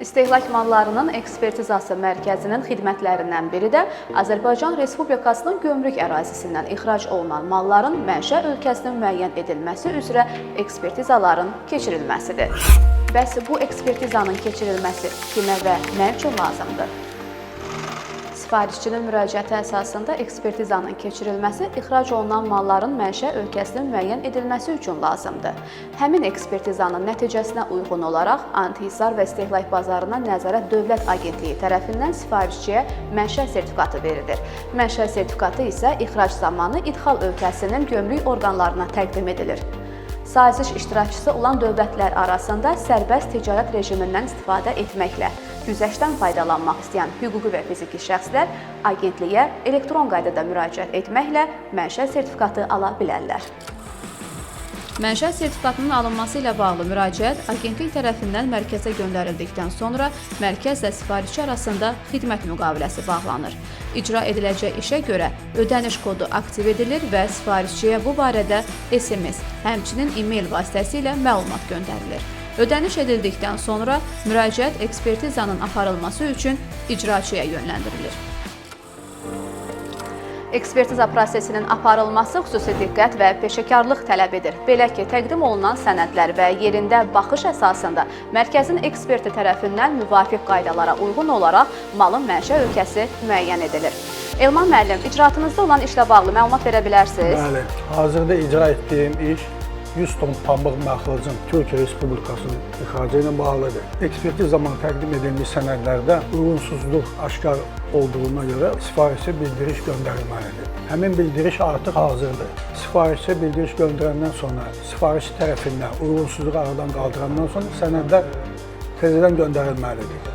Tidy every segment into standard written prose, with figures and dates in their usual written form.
İstehlak mallarının ekspertizası mərkəzinin xidmətlərindən biri də Azərbaycan Respublikasının gömrük ərazisindən ixrac olunan malların mənşə ölkəsinin müəyyən edilməsi üzrə ekspertizaların keçirilməsidir. Bəs bu ekspertizanın keçirilməsi kimə və nə üçün lazımdır? Sifarişçinin müraciəti əsasında ekspertizanın keçirilməsi ixrac olunan malların mənşə ölkəsinin müəyyən edilməsi üçün lazımdır. Həmin ekspertizanın nəticəsinə uyğun olaraq Antihisar və İstehlak Bazarına Nəzarət Dövlət Agentliyi tərəfindən sifarişçiyə mənşə sertifikatı verilir. Mənşə sertifikatı isə ixrac zamanı idxal ölkəsinin gömrük orqanlarına təqdim edilir. Saziş iştirakçısı olan dövlətlər arasında sərbəst ticarət rejimindən istifadə etməklə güzəştdən faydalanmaq istəyən hüquqi və fiziki şəxslər agentliyə elektron qaydada müraciət etməklə mənşə sertifikatı ala bilərlər. Mənşə sertifikatının alınması ilə bağlı müraciət agentlik tərəfindən mərkəzə göndərildikdən sonra mərkəzlə sifarişçi arasında xidmət müqaviləsi bağlanır. İcra ediləcək işə görə ödəniş kodu aktiv edilir və sifarişçiyə bu barədə SMS, həmçinin e-mail vasitəsilə məlumat göndərilir. Ödəniş edildikdən sonra müraciət ekspertizanın aparılması üçün icraçıya yönləndirilir. Ekspertiza prosesinin aparılması xüsusi diqqət və peşəkarlıq tələb edir. Belə ki, təqdim olunan sənədlər və yerində baxış əsasında mərkəzin eksperti tərəfindən müvafiq qaydalara uyğun olaraq malın mənşə ölkəsi müəyyən edilir. Elman müəllim, icraatınızda olan işlə bağlı məlumat verə bilərsiniz? Bəli, hazırda icra etdiyim iş 100 ton pambıq məxracın Türkiyə Respublikasının ixracı ilə bağlıdır. Ekspertiz zamanı təqdim edilmiş sənədlərdə uyğunsuzluq aşkar olduğuna görə sifarişə bildiriş göndərilməlidir. Həmin bildiriş artıq hazırdır. Sifarişə bildiriş göndərəndən sonra sifarişçi tərəfindən uyğunsuzluğu aradan qaldırandan sonra sənədlər təzədən göndərilməlidir.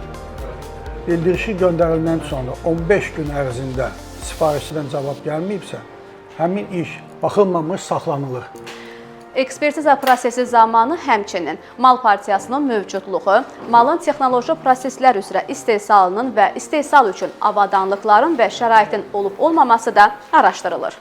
Bildirişi göndəriləndən sonra 15 gün ərzində sifarişçidən cavab gəlməyibsə, həmin iş baxılmamış saxlanılır. Ekspertiza prosesi zamanı həmçinin mal partiyasının mövcudluğu, malın texnoloji proseslər üzrə istehsalının və istehsal üçün avadanlıqların və şəraitin olub-olmaması da araşdırılır.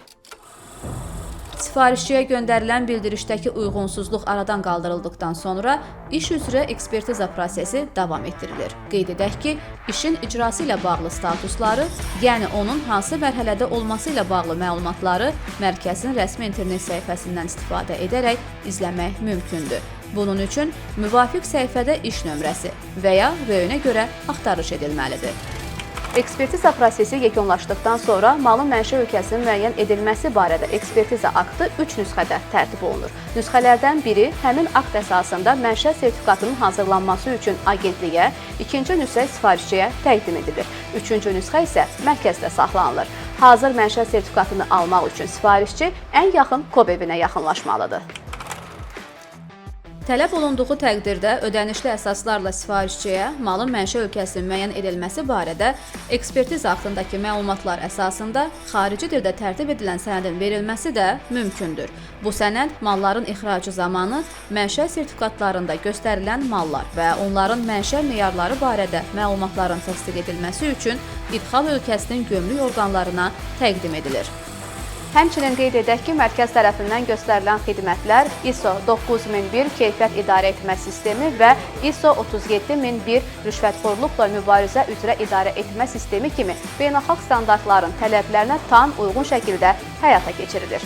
Sifarişçiyə göndərilən bildirişdəki uyğunsuzluq aradan qaldırıldıqdan sonra iş üzrə ekspertiza prosesi davam etdirilir. Qeyd edək ki, işin icrası ilə bağlı statusları, yəni onun hansı mərhələdə olması ilə bağlı məlumatları mərkəzin rəsmi internet səhifəsindən istifadə edərək izləmək mümkündür. Bunun üçün müvafiq səhifədə iş nömrəsi və ya rayona görə axtarış edilməlidir. Ekspertiza prosesi yekunlaşdıqdan sonra malın mənşə ölkəsinin müəyyən edilməsi barədə ekspertiza aktı 3 nüsxədə tərtib olunur. Nüsxələrdən biri həmin akt əsasında mənşə sertifikatının hazırlanması üçün agentliyə, ikinci nüsxə sifarişçiyə təqdim edilir. Üçüncü nüsxə isə mərkəzdə saxlanılır. Hazır mənşə sertifikatını almaq üçün sifarişçi ən yaxın KOB evinə yaxınlaşmalıdır. Tələb olunduğu təqdirdə ödənişli əsaslarla sifarişçiyə malın mənşə ölkəsinin müəyyən edilməsi barədə ekspertiza aktındakı məlumatlar əsasında xarici dildə tərtib edilən sənədin verilməsi də mümkündür. Bu sənəd malların ixracı zamanı mənşə sertifikatlarında göstərilən mallar və onların mənşə meyarları barədə məlumatların təsdiq edilməsi üçün idxal ölkəsinin gömrük orqanlarına təqdim edilir. Həmçinin qeyd edək ki, mərkəz tərəfindən göstərilən xidmətlər ISO 9001 keyfiyyət idarə etmə sistemi və ISO 37001 rüşvətxorluqla mübarizə üzrə idarə etmə sistemi kimi beynəlxalq standartların tələblərinə tam uyğun şəkildə həyata keçirilir.